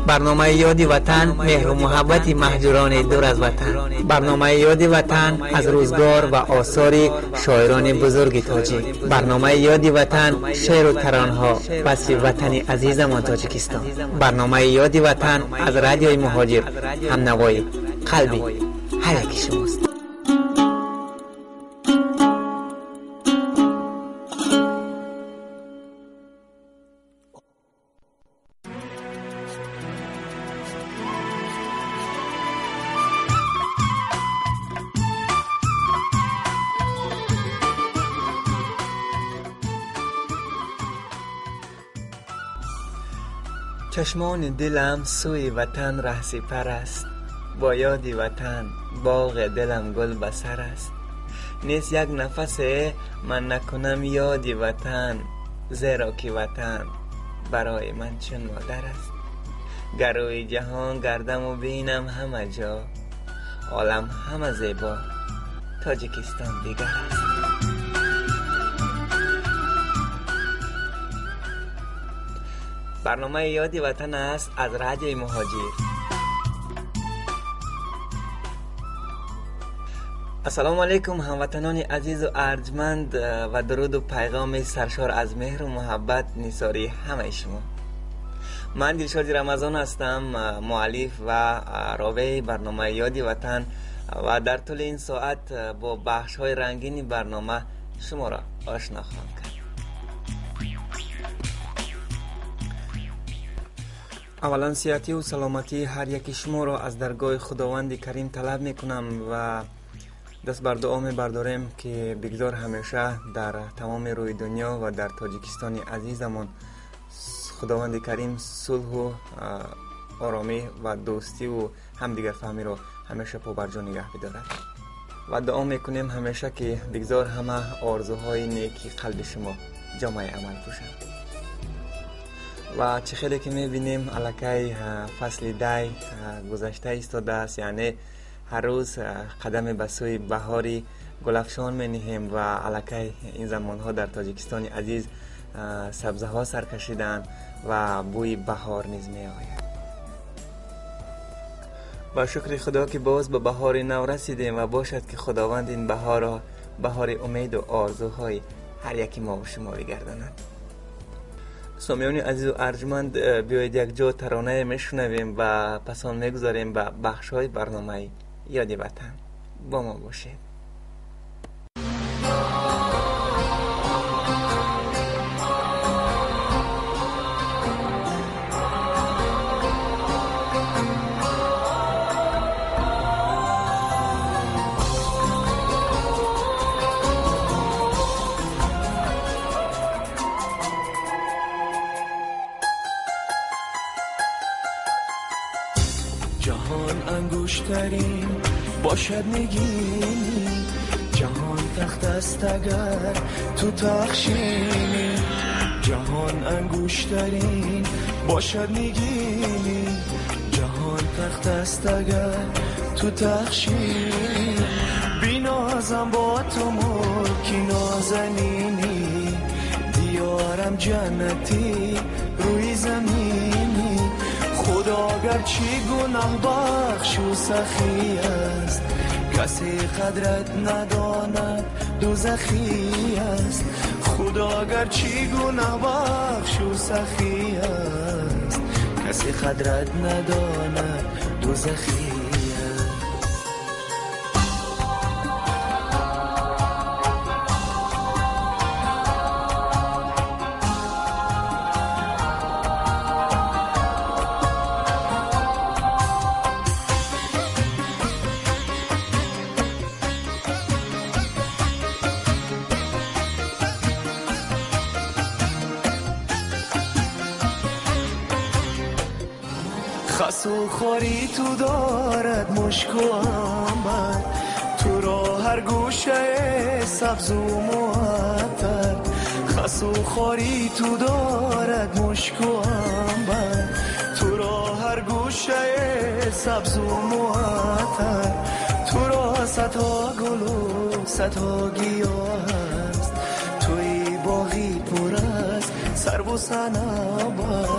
Барномаи ёди ватан, меҳру муҳаббати маҳҷурони дур аз ватан. Барномаи ёди ватан аз рӯзгор ва осори шоирони бузурги тоҷик. Барномаи ёди ватан, шеъру таронҳо васфи ватани азизамон Тоҷикистон. Барномаи ёди ватан аз радиои Муҳоҷир, ҳамнавои қалби ҳар яки шумост. چشمان دلم سوی وطن رهسپر است، با یاد وطن باغ دلم گل بسر است. نیست یک نفس من نکنم یاد وطن، زیرا که وطن برای من چون مادر است. گر روی جهان گردم و بینم همه جا، عالم همه زیبا، تاجیکستان دیگر است. برنامه یاد وطن است از رادیوی مهاجر. السلام علیکم هموطنان عزیز و ارجمند و درود و پیغام سرشار از مهر و محبت نثاری همه شما. من دلشاد رمضان هستم، مؤلف و راوی برنامه یاد وطن و در طول این ساعت با بخش های رنگین برنامه شما را آشنا خواهم کرد. اولا صحتی و سلامتی هر یکی شما را از درگاه خداوند کریم طلب میکنم و دست بر دعا میبرداریم که بگذار همیشه در تمام روی دنیا و در تاجیکستان عزیزمان خداوند کریم صلح و آرامی و دوستی و همدیگر فهمی را همیشه پابرجا نگه بدارد و دعا میکنیم همیشه که بگذار همه آرزوهای نیکی قلب شما جامعه عمل پوشند. و چه خیلی که میبینیم الکی فصل دی گذشته ایستاده است، یعنی هر روز قدم به سوی بهاری گلفشان می نهیم و الکی این زمانها در تاجیکستان عزیز سبزه ها سرکشیدند و بوی بهار نیز می آید. با شکر خدا که باز به بهار نو رسیدیم و باشد که خداوند این بهار را بهار امید و آرزوهای هر یکی ما و شما بگرداند. سامیان عزیز و ارجمند، بیایید یک جا ترانه میشنویم و پس آن میگذاریم به بخش های برنامه یاد وطن. با ما باشید. باشد نگینی جهان تخت است اگر تو تخشینی، جهان انگشترین باشد نگینی، جهان تخت است اگر تو تخشینی. بینازم با تو ملکی نازنینی، دیارم جنتی روی زمینی. خدا گرچه گناه بخش و سخی است، کسی قدرت نداند دوزخی است. خدا گرچه گناه بخش و سخی است، کسی قدرت نداند دوزخی است. خواری تو دارد مشک و عنبر، تو را هر گوشه سبز و معطر. خس و خواری تو دارد مشک و عنبر، تو را هر گوشه سبز و معطر. تو را صدها گل و صدها گیاه است، توی باغی پر است سرو و صنوبر.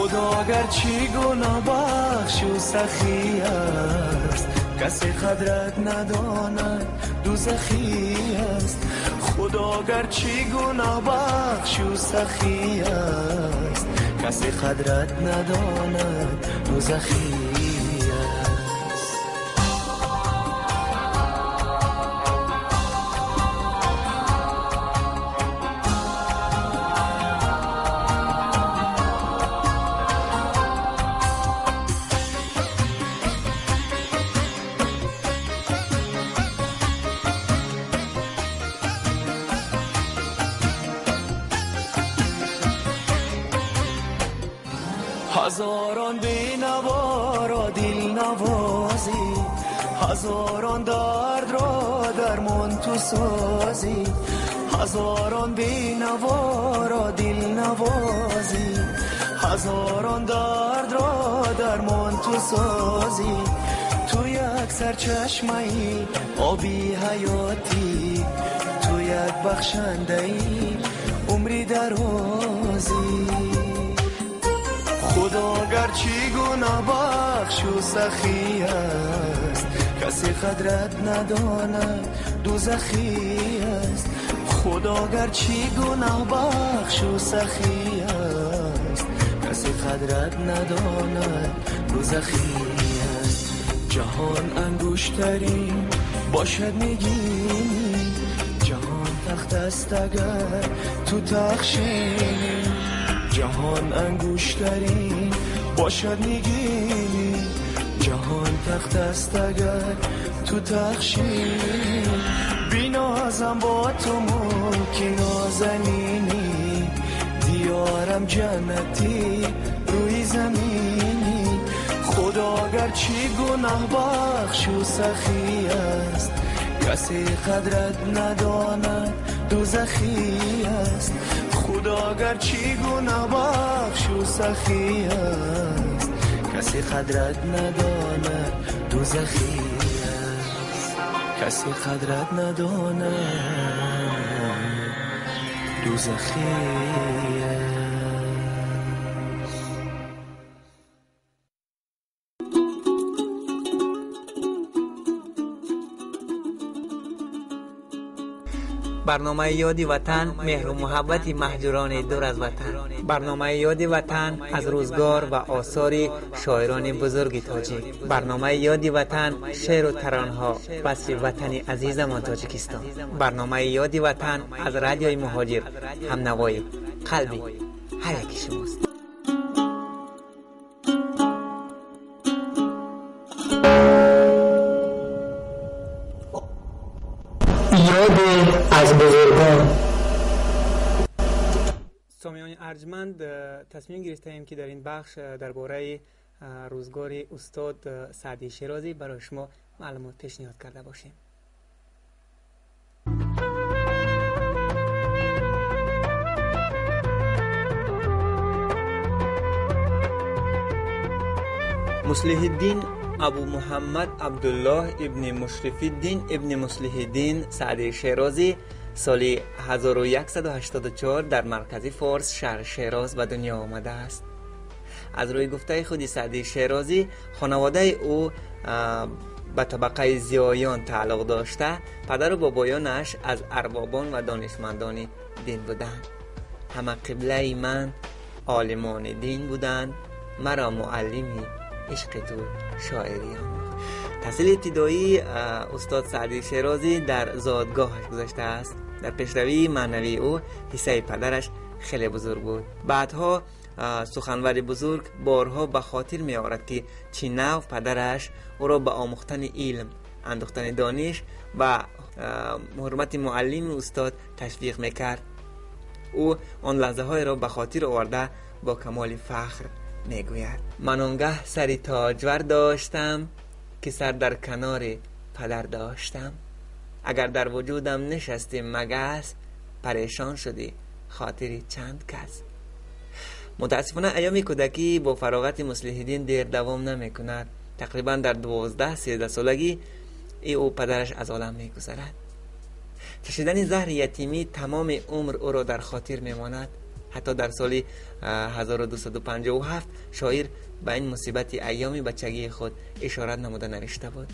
Худо гарчи гуноҳбахшу сахӣ аст, касе қадрат надонад дӯзахӣ аст. Худо гарчи гуноҳбахшу сахӣ аст, касе қадрат надонад дӯзахӣ аст. Ҳазорон бенаворо дилнавозӣ, ҳазорон дардро дармон ту созӣ, ҳазорон бенаворо дилнавозӣ, ҳазорон дардро дармон ту созӣ. Ту як сарчашмаи оби ҳаётӣ, ту як бахшандаи умри дарозӣ. Худо гарчи гуноҳбахшу сахӣ аст, касе қадрат надонад дӯзахӣ аст. Худо гарчи гуноҳбахшу сахӣ аст, касе қадрат надонад дӯзахӣ аст. Ҷаҳон ангуштарин бошад нигинӣ, ҷаҳон тахт аст агар ту тахшинӣ. Ҷаҳон ангуштарин бошад нигинӣ, ҷаҳон тахт аст агар ту тахшинӣ. Бинозам бо ту мулки нозанинӣ, диёрам ҷаннатӣ рӯи заминӣ. Худо гарчи гуноҳбахшу сахӣ аст, касе қадрат надонад дӯзахӣ аст. Худо гарчи гуноҳбахшу сахӣ аст, касе қадрат надонад дӯзахӣ аст. Касе қадрат надонад дӯзахӣ аст. Барномаи ёди ватан, меҳру муҳаббати маҳҷурони дур аз ватан. Барномаи ёди ватан аз рӯзгор ва осори шоирони бузурги тоҷик. Барномаи ёди ватан, шеъру таронҳо васфи ватани азизамон Тоҷикистон. Барномаи ёди ватан аз радиои муҳоҷир, ҳамнавои қалби ҳар яки шумост. Аз бузургон. Сомиёни арҷманд, тасмим гирифтаем, ки дар ин бахш дар бораи рӯзгори устод Саъдии Шерозӣ барои шумо маълумот пешниҳод карда бошем. Муслиҳиддин Абу Муҳаммад Абдуллоҳ ибни Мушрифиддин ибни Муслиҳиддин Саъдии Шерозӣ соли 1184 дар маркази Форс, шаҳри Шероз ба дунё омадааст. Аз рӯи гуфтаи худи Саъдии Шерозӣ, хонаводаи ӯ ба табақаи зиёён тааллуқ дошта, падару бобоёнаш аз арбобон ва донишмандони дин буданд. Ҳама қиблаи ман олимони дин буданд, маро муаллими ишқи ту шоирӣ омӯхт. Таҳсили ибтидоии устод Саъдии Шерозӣ дар зодгоҳаш гузаштааст. Дар пешравии маънавии ӯ ҳиссаи падараш хеле бузург буд. Баъдҳо суханвари бузург борҳо ба хотир меорад, ки чӣ нав падараш ӯро ба омӯхтани илм, андӯхтани дониш ва ҳурмати муаллими устод ташвиқ мекард. Ӯ он лаҳзаҳоеро ба хотир оварда бо камоли фахр мегӯяд: ман он гаҳ сари тоҷвар доштам, ки сар дар канори падар доштам. Агар дар вуҷудам нишастӣ магас, парешон шудӣ хотири чанд кас. Мутаассифона айёми кӯдакӣ бо фароғати Муслиҳиддин дер давом намекунад. Тақрибан дар 12-13 солагӣ ӯ падараш аз олам мегузарад. Чашидани заҳри ятимӣ тамоми умр ӯро дар хотир мемонад. Ҳатто дар соли 1257 шоир ба ин мусибати айёми бачагии худ ишора намуда навишта буд: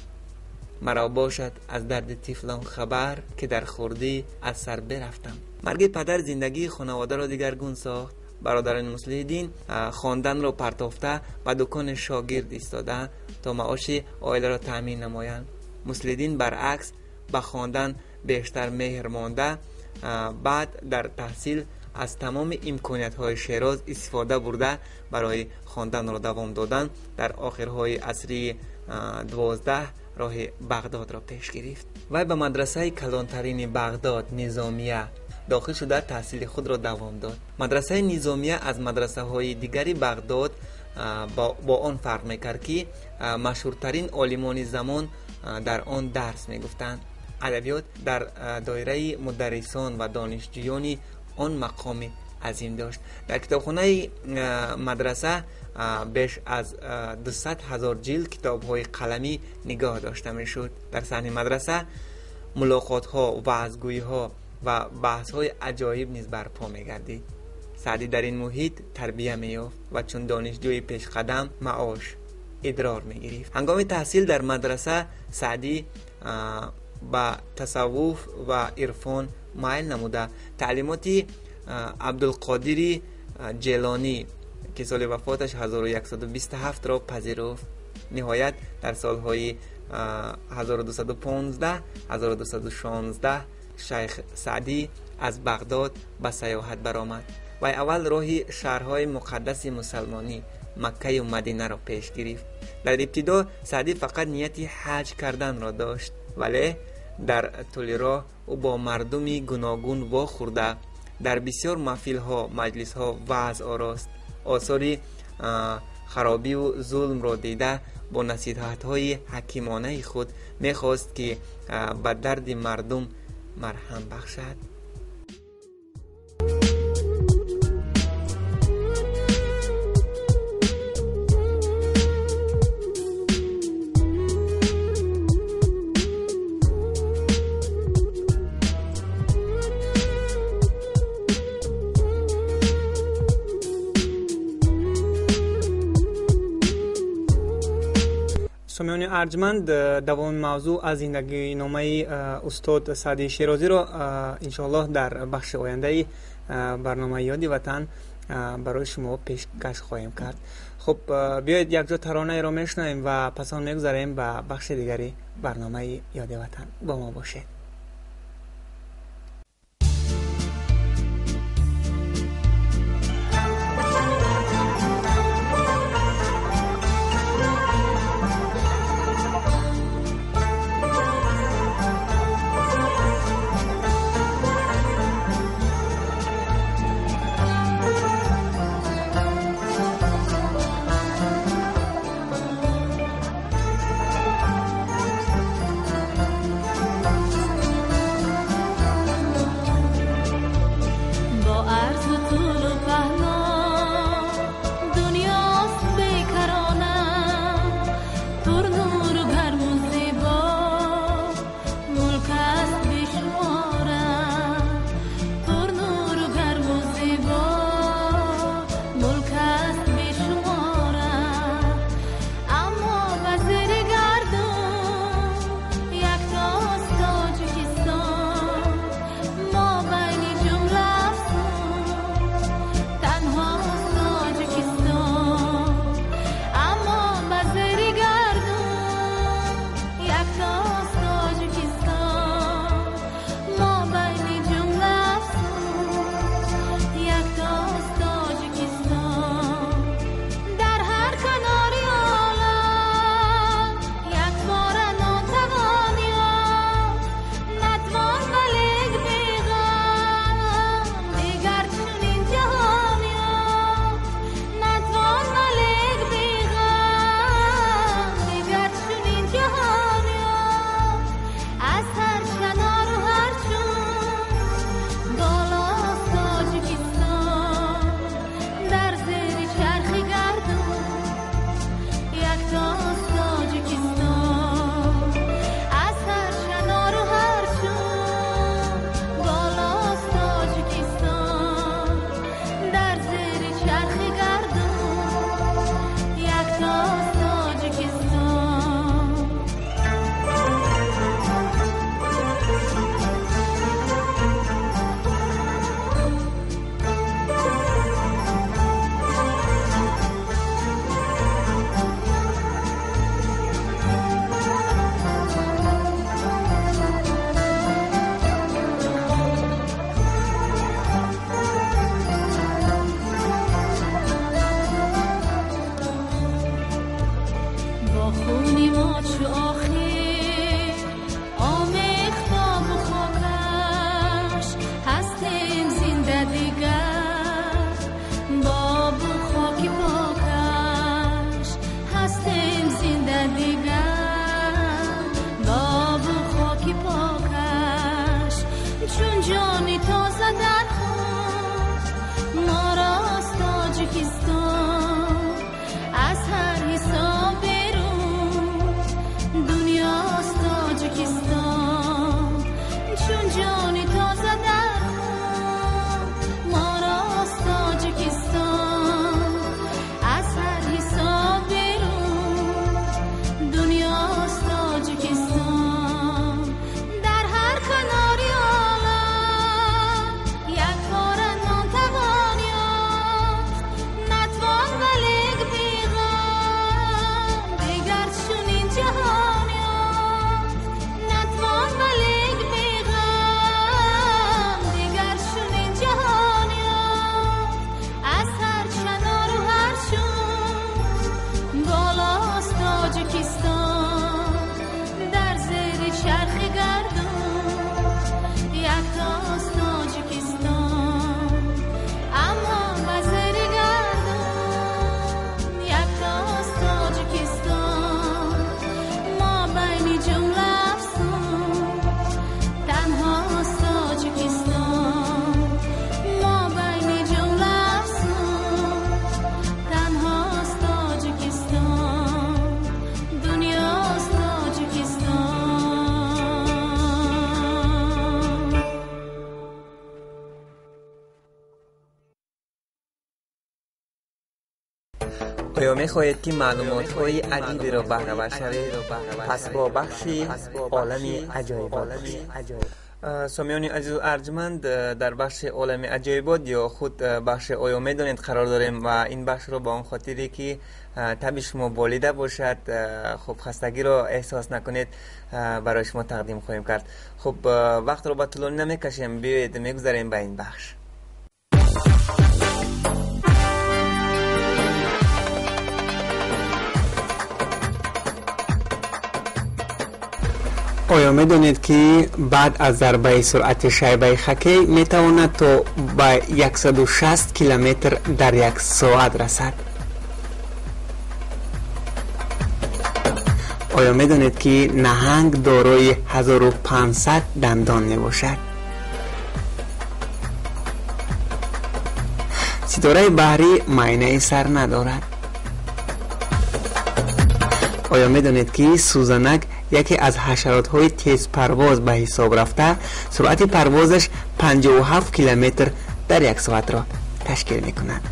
маро бошад аз дарди тифлон хабар, ки дар хурдӣ аз сар бирафтам. Марги падар зиндагии хонаводаро дигаргун сохт. Бародарони Муслиҳиддин хонданро партофта ба дукони шогирд истода то маоши оиларо таъмин намоянд. Муслиҳиддин баръакс ба хондан бештар меҳр монда, баъд дар таҳсил аз тамоми имкониятҳои Шероз истифода бурда барои хонданро давом додан дар охирҳои асри 12 роҳи Бағдодро пеш гирифт. Вай ба мадрасаи калонтарини Бағдод Низомия дохил шуда таҳсили худро давом дод. Мадрасаи Низомия аз мадрасаҳои дигари Бағдод бо он фарқ мекард, ки машҳуртарин олимони замон дар он дарс мегуфтанд. Адабиёт дар доираи мударрисон ва донишҷӯёни он мақоми азим дошт. Дар китобхонаи мадраса беш аз 200,000 ҷилд китобҳои қаламӣ нигоҳ дошта мешуд. Дар саҳни мадраса мулоқотҳо, ваъзгӯиҳо ва баҳсҳои аҷоиб низ барпо мегардид. Саъдӣ дар ин муҳит тарбия меёфт ва чун донишҷӯи пешқадам маош идрор мегирифт. Ҳангоми таҳсил дар мадраса Саъдӣ ба тасаввуф ва ирфон майл намуда таълимоти Абдулқодири Ҷелонӣ, ки соли вафоташ 1127-ро пазируфт. Ниҳоят дар солҳои 1215-1216 шайх Саъдӣ аз Бағдод ба сайёҳат баромад. Вай аввал роҳи шаҳрҳои муқаддаси мусалмонӣ Маккаю Мадинаро пеш гирифт. Дар ибтидо Саъдӣ фақат нияти ҳаҷ карданро дошт, вале дар тӯли роҳ ӯ бо мардуми гуногун вохӯрда дар бисёр маҳфилҳо, маҷлисҳо ваъз орост. Осори харобиву зулмро дида бо насиҳатҳои ҳакимонаи худ мехост, ки ба дарди мардум марҳам бахшад. Сомиёни арҷманд, давоми мавзӯъ аз зиндагиномаи устод Саъдии Шерозиро иншоаллоҳ дар бахши ояндаи барномаи Ёди ватан барои шумо пешкаш хоҳем кард. Хуб, биёед якҷо таронаеро мешунавем ва пас он мегузарем ба бахши дигари барномаи Ёди ватан. Бо мо бошед. Оё мехоҳед, ки маълумотҳои аҷиберо баҳравар шавед? Пас бо бахши олами аҷоибот бошед. Сомиёни азизу арҷманд, дар бахши олами аҷоибот ё худ бахши оё медонед қарор дорем ва ин бахшро ба он хотире, ки таби шумо болида бошад, хуб, хастагиро эҳсос накунед, барои шумо тақдим хоҳем кард. Хуб, вақтро ба тӯлонӣ намекашем, биёед мегузарем ба ин бахш. Оё медонед, ки баъд аз зарбаи суръати шайбаи хоккей метавонад то ба 160 километр дар як соат расад? Оё медонед, ки наҳанг дорои 1500 дандон мебошад? Ситораи баҳрӣ майнаи сар надорад. Оё медонед, ки сӯзанак яке аз ҳашаротҳои тезпарвоз ба ҳисоб рафта, суръати парвозаш 57 километр дар як соатро ташкил мекунад?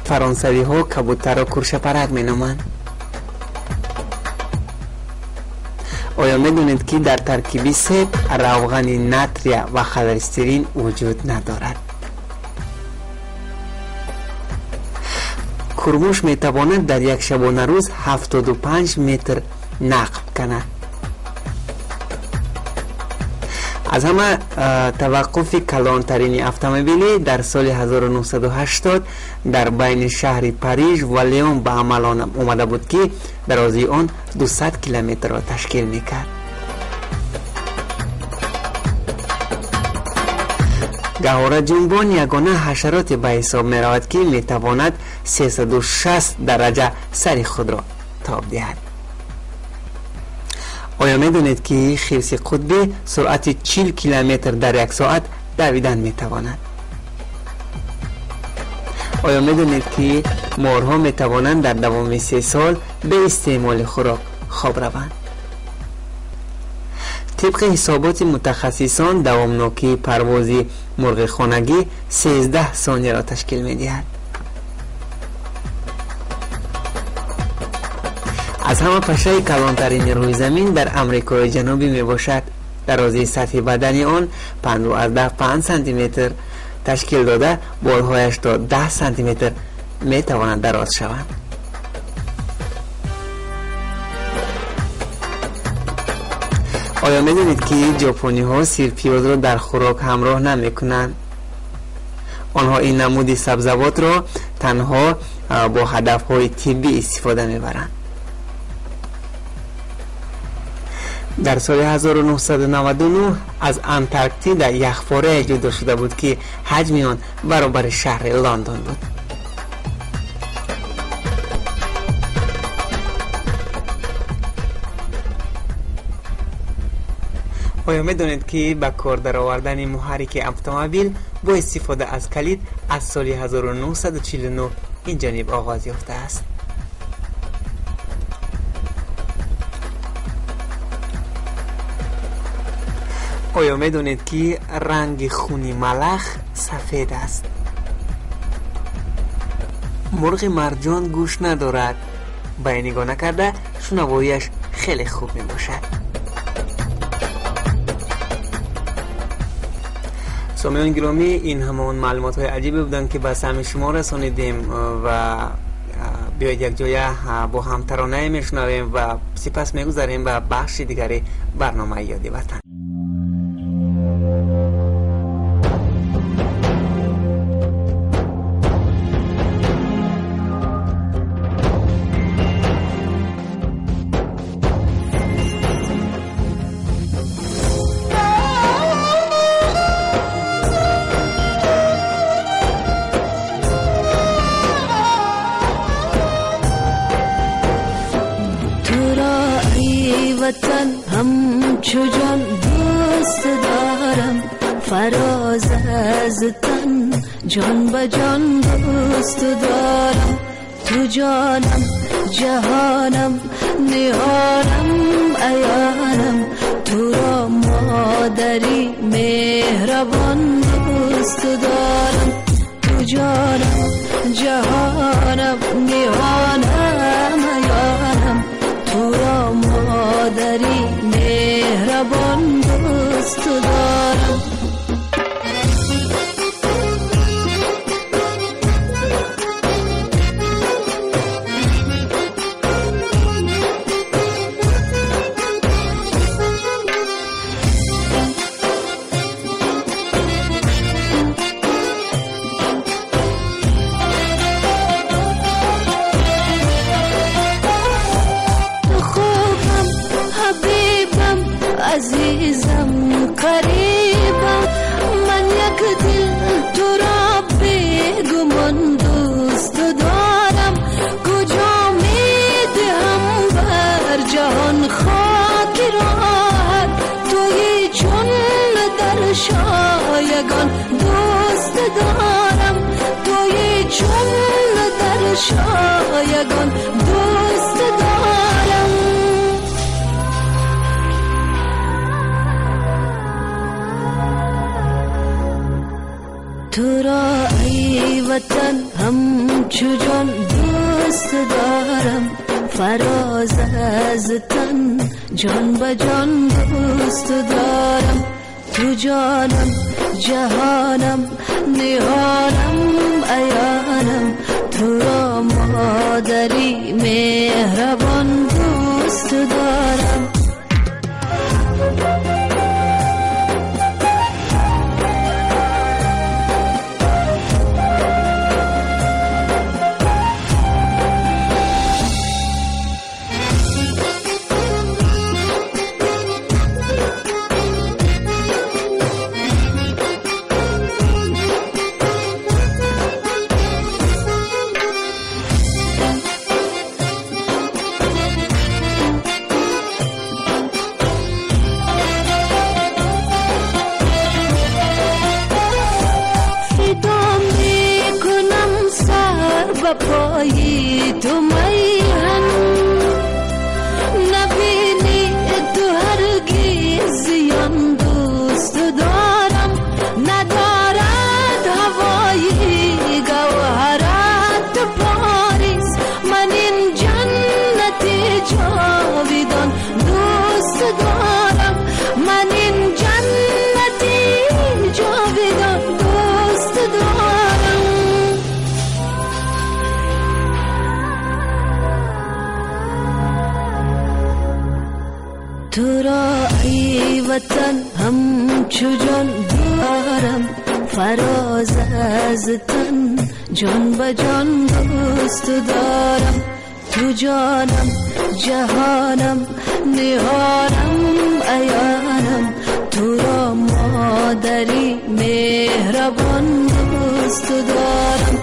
Фаронсавиҳо кабутарро куршапарак меноманд. Оё медонед, ки дар таркиби себ равғани натрия ва холестерин вуҷуд надорад? Курмуш метавонад дар як шабонарӯз 75 метр нақб канад. Аз ҳама таваққуфи калонтарини автомобилӣ дар соли 1980 дар байни шаҳри Париж ва Леон ба амал омада буд, ки дарозии он 200 километрро ташкил мекард. Гаҳвораҷунбон ягона ҳашароте ба ҳисоб меравад, ки метавонад 360 дараҷа сари худро тоб диҳад. Оё медонед, ки хирси қутбӣ суръати 40 километр дар як соат давидан метавонад? Оё медонед, ки морҳо метавонанд дар давоми 3 сол бе истеъмоли хӯрок хоб раванд? Тибқи ҳисоботи мутахассисон, давомнокии парвози мурғи хонагӣ 13 сонияро ташкил медиҳад. Аз ҳама пашаи калонтарини рӯи замин дар Амрикои Ҷанубӣ мебошад. Дарозии сатҳи бадани он 5,5 сантиметр ташкил дода, болҳояш то 10 сантиметр метавонад дароз шаванд. Оё медонед, ки ҷопониҳо сирпиёзро дар хӯрок ҳамроҳ намекунанд? Онҳо ин намуди сабзавотро танҳо бо ҳадафҳои тиббӣ истифода мебаранд. Дар соли 1999 аз Антарктида яхпорае ҷудо шуда буд, ки ҳаҷми он баробари шаҳри Лондон буд. Оё медонед, ки ба кор даровардани муҳаррики автомобил бо истифода аз калид аз соли 1949 ин ҷониб оғоз ёфтааст? Оё медонед, ки ранги хуни малах сафед аст? Мурғи марҷон гӯш надорад. Ба ин нигоҳ накарда, шунавоияш хеле хуб мебошад. Сомиёни гиромӣ, ин ҳамон маълумотҳои аҷибе буданд, ки ба самъи шумо расонидем, ва биёед, якҷоя бо ҳам таронае мешунавем ва сипас мегузарем ба бахши дигари барномаи «Ёди ватан». وطن همچو جان دوست دارم، فراز از تن جان به جان دوست دارم. تو جانم، جهانم، نهانم، عیانم، تو را مادری مهربان دوست دارم. تو جانم، جهانم. جانم نهانم عیانم، تو را مادری مهربان دوست دارم. عزیزم قریبم، من یک دل تو را بیگمان دوست دارم. کجا میدهم بر جهان خاک راحت، توی چون در شایگان دوست دارم، توی چون در شایگان دوست دارم. تو را ای وطن همچو جان دوست دارم، فراز از تن جان به جان دوست دارم. تو جانم جهانم نهانم عیانم، تو را مادری مهربان دوست دارم. پای تو میهن نبینی تو هرگز زیان دوست دارم، ندارد هوای گوهرت پاریس، من این جنت جاویدان دوست دارم، من این جنت جاویدان دوست دارم. تو را ای وطن همچو جان دارم، فراز از تن جان به جان دوست دارم. تو جانم جهانم نهانم عیانم، تو را مادری مهربان دوست دارم.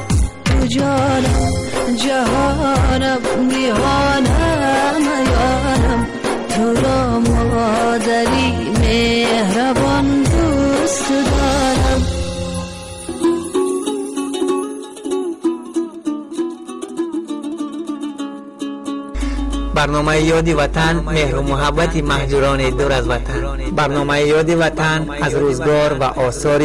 تو جانم جهانم نهانم عیانم، تو را مادری مهربان دوست دارم. برنامه یادی وطن، مهر و محبت مهجوران دور از وطن. برنامه یادی وطن از روزگار و آثار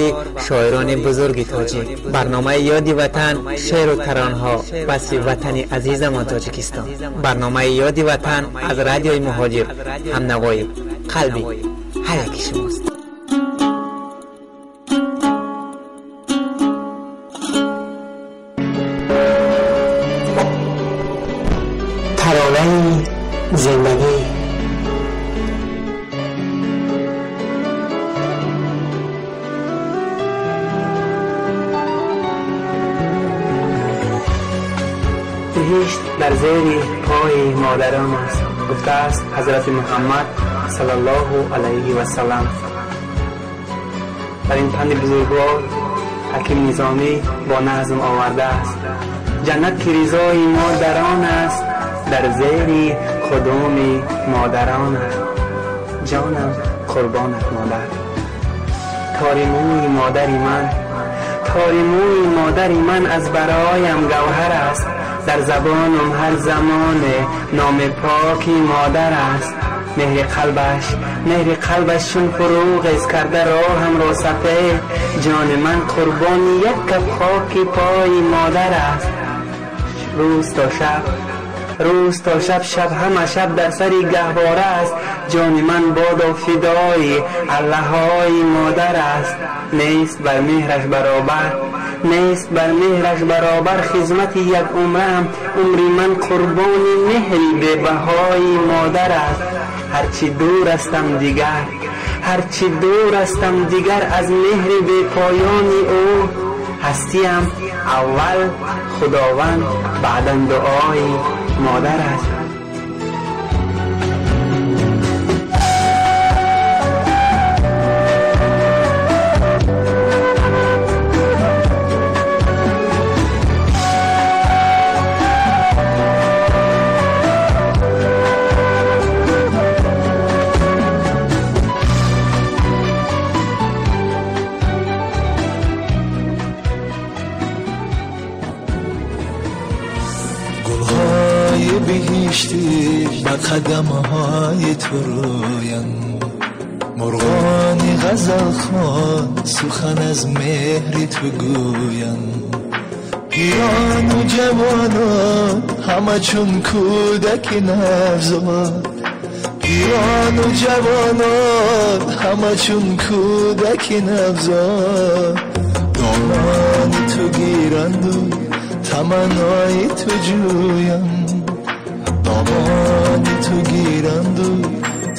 شاعران بزرگ تاجیک. برنامه یادی وطن، شعر و ترانها وصف وطن عزیزمان تاجیکستان. برنامه یادی وطن از رادیوی مهاجر، همنوای قلبی هر یکی شماست. ترانه زندگی. بهشت در زیر پای مادران است، گفته است حضرت محمد صلی الله علیه و سلم. در این پند بزرگوار حکیم نظامی با نظم آورده است: جنت که رضای مادران است، در زیر قدم مادران است. جانم قربانت مادر. تار موی مادری من، تار موی مادری من از برایم گوهر است. در زبانم هر زمان نام پاکی مادر است. مهر قلبش، مهر قلبش چون فروغ از کرده راهم را سفید. جان من قربان یک کف خاک پای مادر است. روز تا شب، روز تا شب، شب همه شب در سری گهواره است. جان من بادا فدای الله‌های مادر است. نیست بر مهرش برابر، نیست بر مهرش برابر خدمت یک عمرم. عمری من قربان مهری بی بهای مادر است. هرچی دور استم دیگر، هرچی دور استم دیگر از مهر بی پایان او. هستیم اول خداوند، بعدا دعای مادر است. قدم‌های تو رویم، مرغان غزل خوان سخن از مهر تو گویم. پیران و جوانان همه چون کودک نوزاد، پیران و جوانان همه چون کودک نوزاد. دامان تو گیرند و تمنای تو جویم، دامان تو گیرند و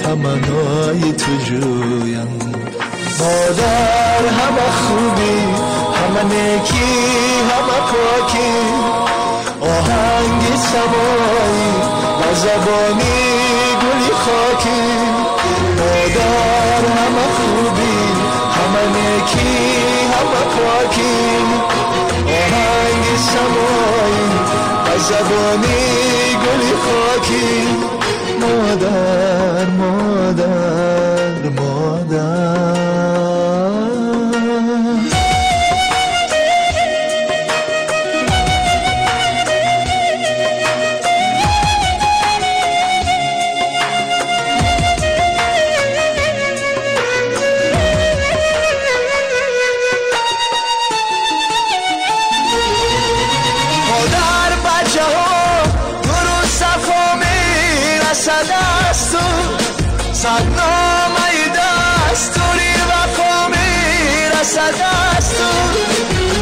تمنای تو جویم. مادر همه خوبی، همه نیکی، همه پاکی، آهنگ سمایی و زبانی گلی خاکی. مادر همه خوبی، همه نیکی، همه پاکی، آهنگ سمایی و زبانی گلی خاکی. مادر مادر مادر. مادر بچه ها گرو صفا میرسد از تو، صد نامه دستوری وفا میرسد از تو.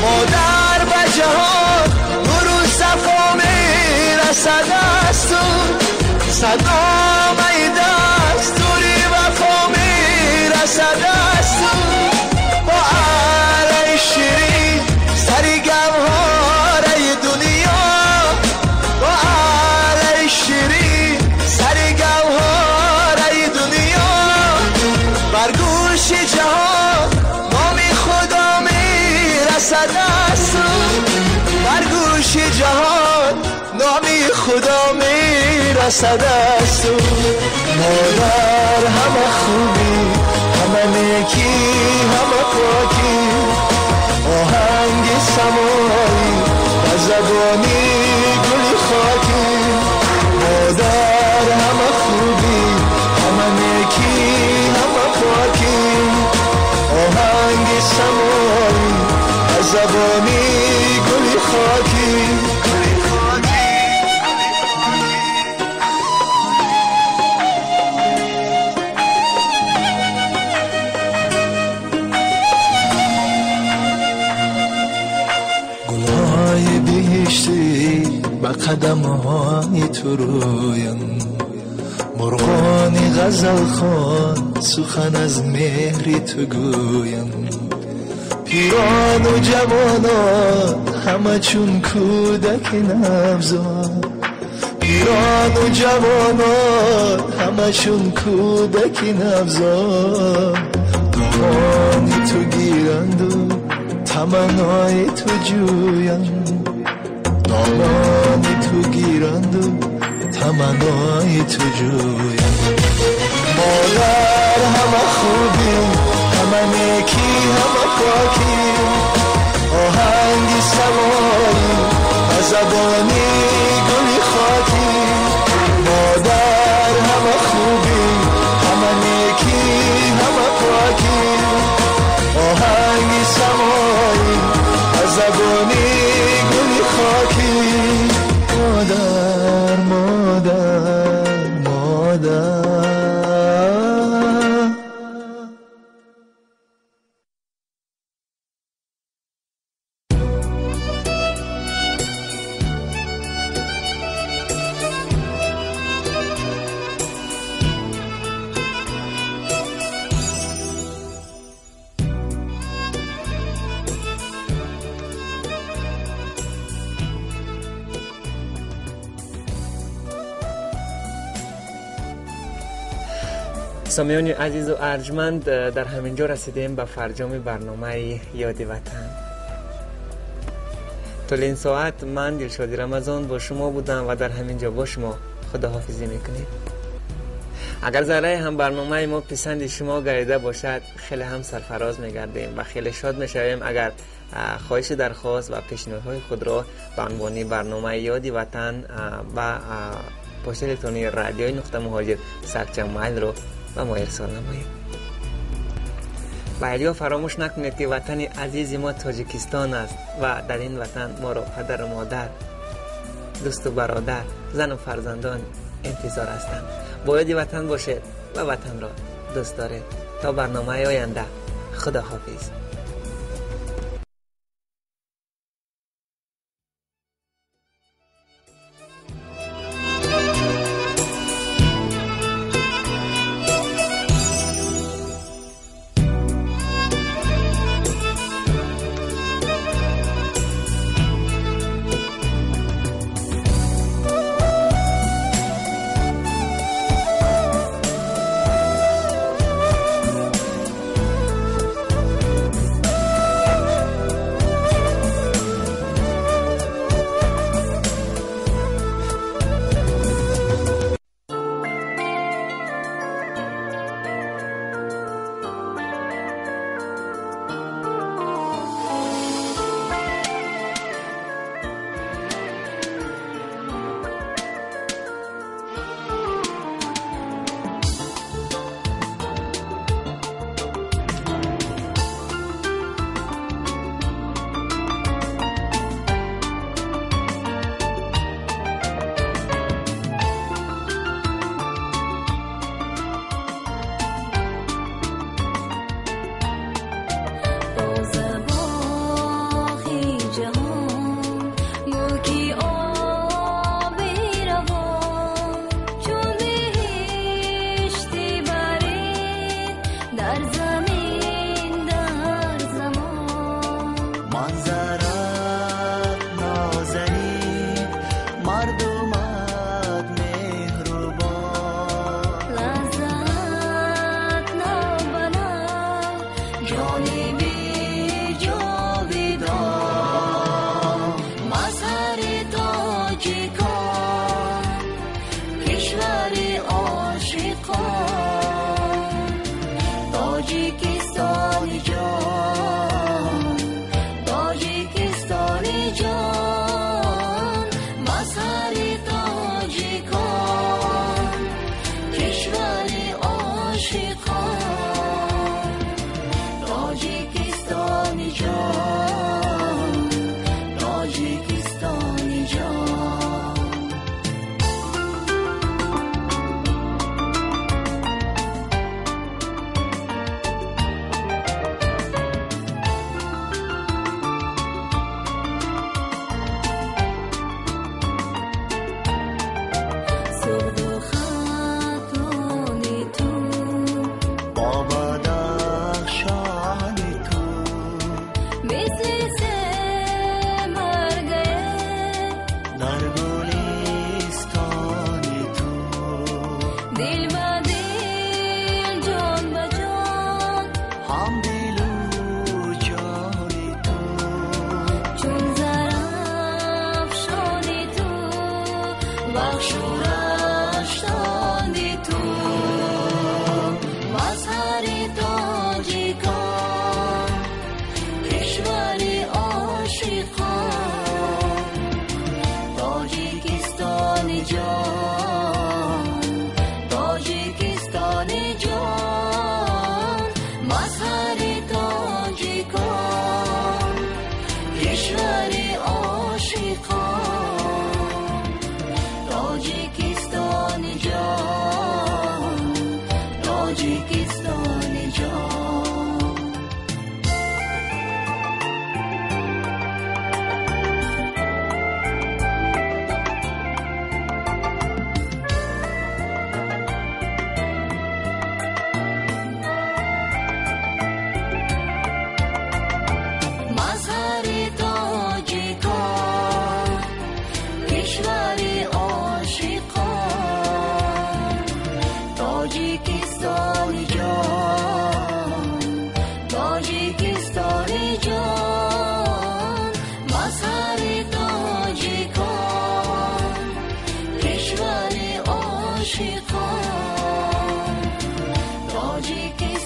مادر بچه ها گرو صفا میرسد از تو، صد نامه دستوری وفا میرسد از تو. با علی شیرین سری گوهره دنیا، با علی شیرین سری گوهره دنیا. بر گوش جهان نام خدا میرسد از تو، بر گوش جهان نام خدا میرسد از تو. مادر همه خوبی، همه نیکی، همه پاکی، آهنگ سمایی و زبانی گلی خاکی. مادر همه خوبی، همه نیکی، همه پاکی، آهنگ سمایی و زبانی گلی خاکی. گلهای بهشتی به قدم‌های تو رویم، مرغان غزل خوان سخن از مهر تو گویم. پیران و جوانان همه چون کودک نوزاد، پیران و جوانان همه چون کودک نوزاد. دامان تو گیرند و تمنای تو جویم، دامان تو گیرند و تمنای تو جویم. مادر همه خوبی، همه نیکی، همه پاکی، آهنگ سمایی و زبانی گلی خاکی. مادر همه خوبی، همه نیکی، همه پاکی، آهنگ سمایی و زبانی گلی خاکی. Самиёни азизу арҷманд, дар ҳамин ҷо расидем ба фарҷоми барномаи Ёди ватан. Тӯли ин соат ман Дилшоди Рамазон бо шумо будам ва дар ҳамин ҷо бо шумо худоҳофизӣ мекунем. Агар заррае ҳам барномаи мо писанди шумо гардида бошад, хеле ҳам сарфароз мегардем ва хеле шод мешавем, агар хоҳиши дархост ва пешниҳодҳои худро ба унвони барномаи Ёди ватан ба почтаи электронии радиои нуқта муҳоҷир сарчамайл-ро ба мо ирсол намоед. Ва ҳеҷгоҳ фаромӯш накунед, ки ватани азизи мо Тоҷикистон аст ва дар ин ватан моро падару модар, дӯсту бародар, зану фарзандон интизор ҳастанд. Бо ёди ватан бошед ва ватанро дӯст доред. То барномаи оянда, худоҳофиз.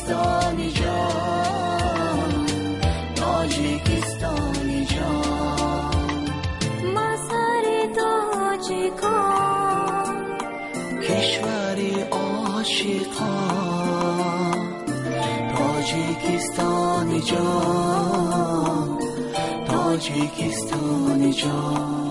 Тоҷикистони ҷон, Тоҷикистони ҷон. Мазҳари тоҷикон, кишвари ошиқон. Тоҷикистони ҷон, Тоҷикистони ҷон.